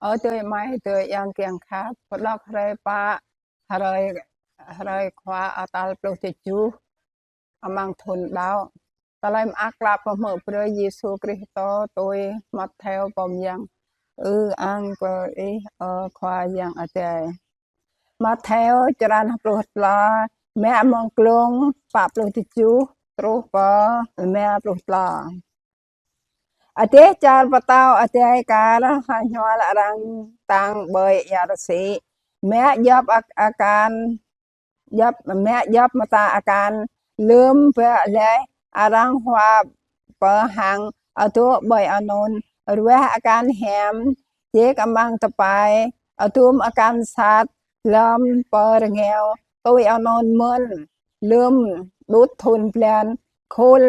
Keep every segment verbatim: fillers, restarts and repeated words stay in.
Ơ adơi amai, adơi ayŏng kiăng khăp, pơđok hrơi pă, hrơi, hrơi Khua tal pluh tơjuh amăng thun đăo. Tơlơi mơak klă pơhmư̆ brơi Yêsu Krist tui Mattheo pô mơyang. Ư-ang kơ Ih, ơ Khua Yang Adai. Mattheo črăn pluh klâo, mă mơ̆ng klŭng pă pluh tơjuh truh pơ rơma pluh klâo. Adih čar pơtao adai kar hơñual arăng tăng ƀơi ia rơsĭ. Mă djŏp ak-, akan, djŏp, mă djŏp mơta akan lơ̆m bă laih arăng hua pơhăng adô̆ ƀơi anŭn, ruah akan hiam, jĕk amăng tơpai, adum akan sat, glŏm pơ rơngiao, tui anŭn mơ̆n, lơ̆m đŭt thun blan, khul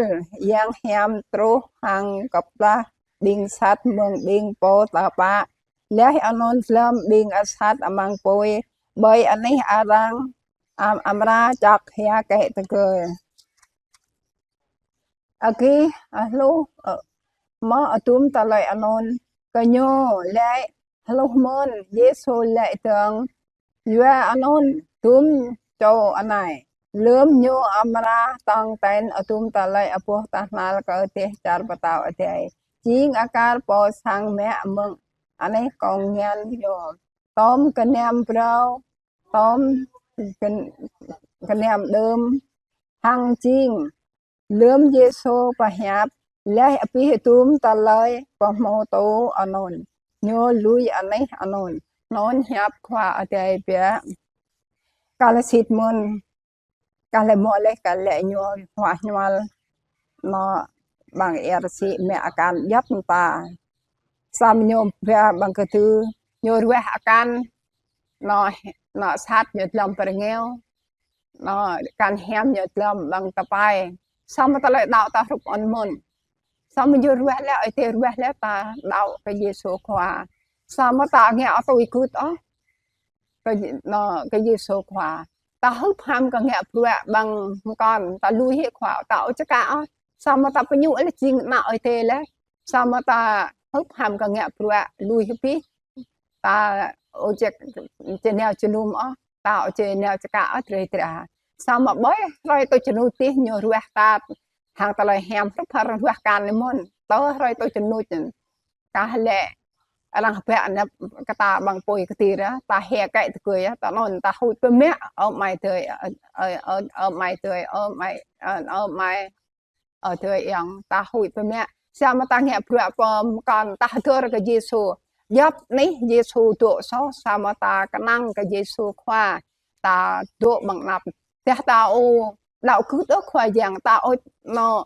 yang hiam truh hăng kơplah ƀing sat mơ̆ng ƀing pô tơpă. Laih anŭn glŏm ƀing asat amăng apui, ƀơi anih arăng am-, amra čŏk hia kĕ tơgơi. Agih, a, hluh, ơ, mơ̆ adum tơlơi anŭn, gơñu laĭ hluh mơ̆n. Yêsu laĭ dơ̆ng: Yua anŭn dum čô anai, lơ̆m ñu amra tong ten adum tơlơi abuh tơhnal kơ adih čar pơtao adai, jing akar pô sang mă mơ̆ng anih kông ngăn ñu, tŏm gơnam phrâo, tŏm gơn-, gơnam đưm, hăng jing. Lơ̆m Yêsu pơhiăp laih abih adum tơlơi pơhmutu anŭn, ñu lui anih anŭn. Anŭn hiăp Khua Adai biă. Kah lĕ sĭt mơ̆n, kah lĕ mơ̆ laih, kah lĕ ñu hua hơñual, nao amăng ia rơsĭ mă akan djŏp mơta. Samơ̆ ñu ba amăng kơdư, ñu ruah akan, nao, nao sat ñu glŏm pơ rơngiao, nao akan hiam ñu glŏm amăng tơpai. Samơ̆ tơlơi đăo ta hrup anŭn mơ̆n. Samơ̆ ñu ruah laih, ơi adơi ruah laih, ta đăo kơ Yêsu Khua. Samơ̆ ta ngă ôh tui gưt ôh kơ, nao kơ Yêsu Khua. Ta hưp ham kơ ngă bruă amăng mơkŏn, ta lui hĭ Khua, ta ƀu čơkă ôh. Samơ̆ ta pơñu laih jing ană ơi adơi laih. Samơ̆ ta hưp ham kơ ngă bruă lui hĭ abih. Ta ƀu či, či nao jơnum ôh, ta ƀu či nao čơkă ôh, drơi dra. Samơ̆ ƀơi hrơi tơjuh anŭn tih ñu ruah ta hăng tơlơi hiam, hrup hăng ruah akan lĕ mơ̆n. Tơ hrơi tơjuh anŭn, kah lĕ arăng hơbă anăp kơ ta amăng apui kơtir, ta hia kĕ tơgơi, ta anŭn ta huĭ pơmă, ơ amai adơi, ơ, ơ, ơ, ơ amai adơi, ơ amai, ơ, ơ amai, ơ adơi ayŏng, ta huĭ pơmă. Samơ̆ ta ngă bruă pơm kŏn, ta hơdơr kơ Yêsu. Djŏp anih Yêsu dŏ soh, samơ̆ ta kơnang kơ Yêsu Khua, ta dŏ amăng anăp. Tơdah ta ƀu đăo gưt ôh Khua Yang, ta ƀu, nao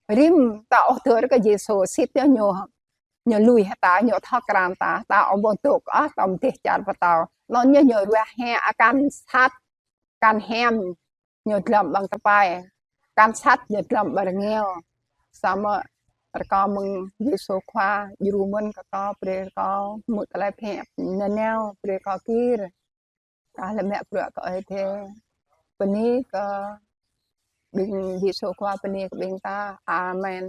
rĭm, ta ƀu hơdơr kơ Yêsu, sĭt ñu, ñu lui hĭ ta, ñu thâo krăn ta, ta ƀu ƀuh dŏ ôh, tŏm adih čar pơtao. Anŭn ñu, ñu ruah hĭ akan sat, akan hiam ñu glŏm amăng tơpai, akan sat ñu glŏm pơ rơngiao. Samơ̆ rơkâo mơ̆ng Yêsu Khua, djru mơ̆n kơ kâo, brơi kâo hmư̆ tơlơi pơhiăp nanao, brơi kâo gir. Kah lĕ mă bruă kơ ơi adơi. Bơni kơ ƀing, Yêsu Khua bơni kơ ƀing ta. Amen.